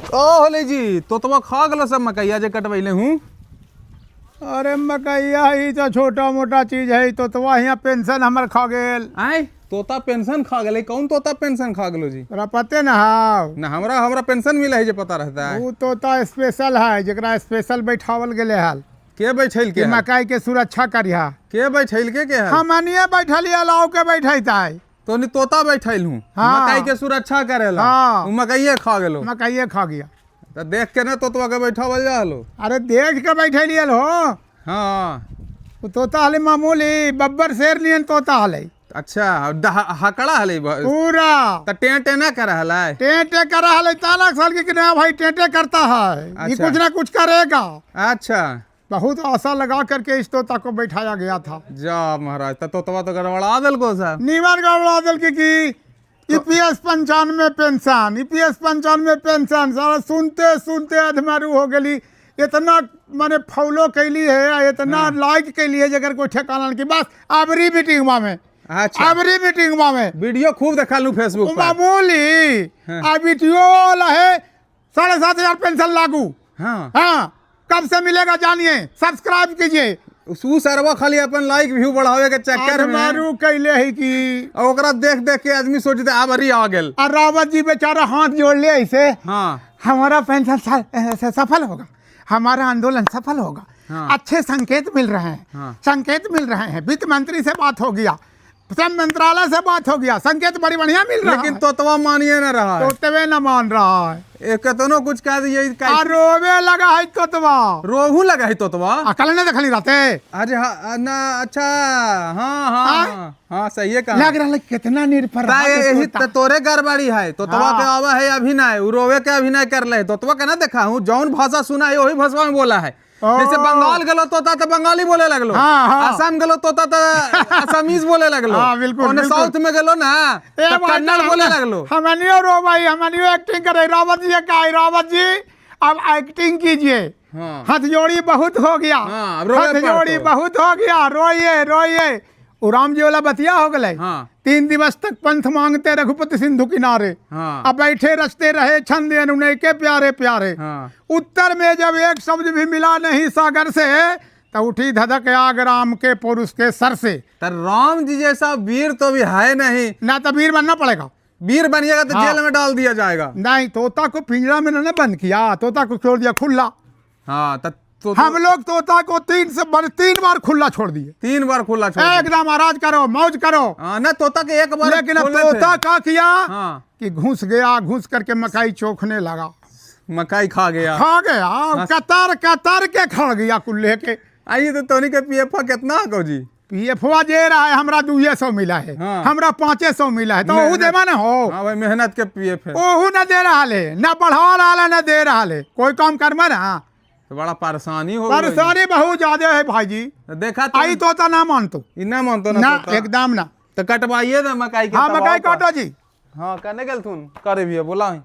ओ होले जी, तोतवा खा गेलो सब मकैया जे कटवैले हूँ। अरे मकैया ही तो छोटा मोटा चीज है, तोतवा हियाँ पेंशन हमर खा गेल। आय तोता पेंशन खा गेलै? कौन तोता पेंशन खा गेलो जी? तोरा पते न हौ? ना, हमरा हमरा पेंशन मिले है जे पता रहता है। उ तोता स्पेशल है, जेकरा स्पेशल बैठावल गेले हल। के बैठैल के कि हल? मकई के सुरक्षा करिहा। के बैठैल के हल? हमनिए बैठलिए, लाव के बैठैता। तो नी तोता बैठैल हूँ हाँ। मकई के सुरक्षा करेला। हाँ। उ मकइये खा गेलो। मकइये खा गया। तो देख के ना तोतवा के बैठावल जा हलो। अरे देख के बैठलिए हो। हाँ। उ तोता हले मामूली बब्बर शेर नियन तोता हले। अच्छा, हकड़ा हले पूरा। त टे टे ना कर हलै? टेंटे करा हले, तालाक साल की कि ना भाई टेंटे करता है ये। अच्छा। कुछ ना कुछ करेगा। अच्छा। बहुत आशा लगा करके इस तोता को बैठाया गया था। जा महाराज, त तोतवा तो गड़बड़ा देलको साहब। नीमन गड़बड़ा दिल की ईपीएस 95 पेंशन, ईपीएस 95 पेंशन, सारा सुनते सुनते अधमारू हो गई। इतना माने फॉलो कैली है आ इतना लाइक कैली है जकर कोई ठिकाना नहीं कि बस अबरी मीटिंगवा में। अच्छा। अबरी मीटिंगवा में वीडियो खूब देखा लू फेसबुक पर। मामूली। हाँ। आ वीडियो वाला है 7,500 पेंशन लागू। हाँ। हाँ, कब से मिलेगा जानिए, सब्सक्राइब कीजिए। उ सरवा खाली अपन लाइक व्यू बढ़ावे के चक्कर में अधमारू कैले है कि और ओकरा देख देख के आदमी सोचते अब अरे आ गेल। और रावत जी बेचारा हाथ जोड़ ले ऐसे। हाँ। हमारा पेंशन सफल होगा, हमारा आंदोलन सफल होगा। हाँ। अच्छे संकेत मिल रहे हैं। हाँ। संकेत मिल रहे हैं, वित्त मंत्री से बात हो गया, श्रम मंत्रालय से बात हो गया, संकेत बड़ी बढ़िया मिल रहा लेकिन है। तोतवा मानिए ना रहा है। तोतवे न मान रहा है। ए केतनो कुछ कह दिए आ रोवे लगा है तोतवा। रोहू लगा है तोतवा। अकल ने देखली रहते। अरे हाँ, ना अच्छा, हाँ हाँ। आय? हाँ हाँ, सही है कहा। लग रहा है कितना निर्भर ता यही त तोरे गड़बड़ी है, तोतवा हाँ। के आवा है अभिनय, उ रोवे के अभिनय कर ले। तोतवा के ना देखा हूँ, जौन भाषा सुना है वही भाषा में बोला है। ओ। जैसे बंगाल गेलो तोता तो बंगाली बोले लगलो। हाँ, हाँ। असम गेलो तोता तो असमीज बोले लगलो। हाँ, बिल्कुल, ओने बिल्कुल। साउथ में गेलो ना ए तो भाई, कन्नड़ बोले लगलो। हमनियो रो भाई, हमनियो एक्टिंग करे। रावत जी का रावत जी अब एक्टिंग कीजिए। हाँ। हाथ जोड़ी बहुत हो गया। हाँ, अब रोवे हाथ पड़तो। जोड़ी बहुत हो गया, रोइए रोइए। उ राम जी वाला बतिया हो गए। हाँ। 3 दिवस तक पंथ मांगते रघुपति सिंधु किनारे। हाँ। अब बैठे रचते रहे छंद अनुनय के प्यारे प्यारे। हाँ। उत्तर में जब एक शब्द भी मिला नहीं सागर से, तो उठी धधक आग राम के पुरुष के सर से। तो राम जी जैसा वीर तो भी है नहीं। ना तो वीर बनना पड़ेगा। वीर बनिएगा तो हाँ। जेल में डाल दिया जाएगा। नहीं, तोता को पिंजरा में न बंद किया, तोता को छोड़ दिया खुला। हाँ तो हम लोग तोता को 3 बार खुला छोड़ दिए। 3 बार खुला छोड़ दिए। एकदम आराज करो, मौज करो। हाँ, ना तोता के एक बार लेकिन अब खोले थे। तोता का किया हाँ। कि घुस गया, घुस करके मकई चोखने लगा। मकई खा गया। खा गया, कतर कतर के खा गया कुल्ले के। आइए तो तोनी के पीएफ कितना है जी? पीएफवा जे रहा है, हमरा 200 मिला है। हाँ। हमरा 500 मिला है, तो ओहू देवा ना हो। हाँ भाई, मेहनत के पीएफ है। ओहू न दे रहा है, न बढ़ा रहा है, न दे रहा है। कोई काम करवा ना। तो बड़ा परेशानी हो गई। परेशानी बहुत ज्यादा है भाई जी। तो देखा तो आई तोता ना मानतो। इना मानतो ना ना तोता। एकदम ना। तो कटवाइए ना मकई के हाँ तबाव मकई पर। काटो जी। हाँ करने गल थून करे भी है, बोला है।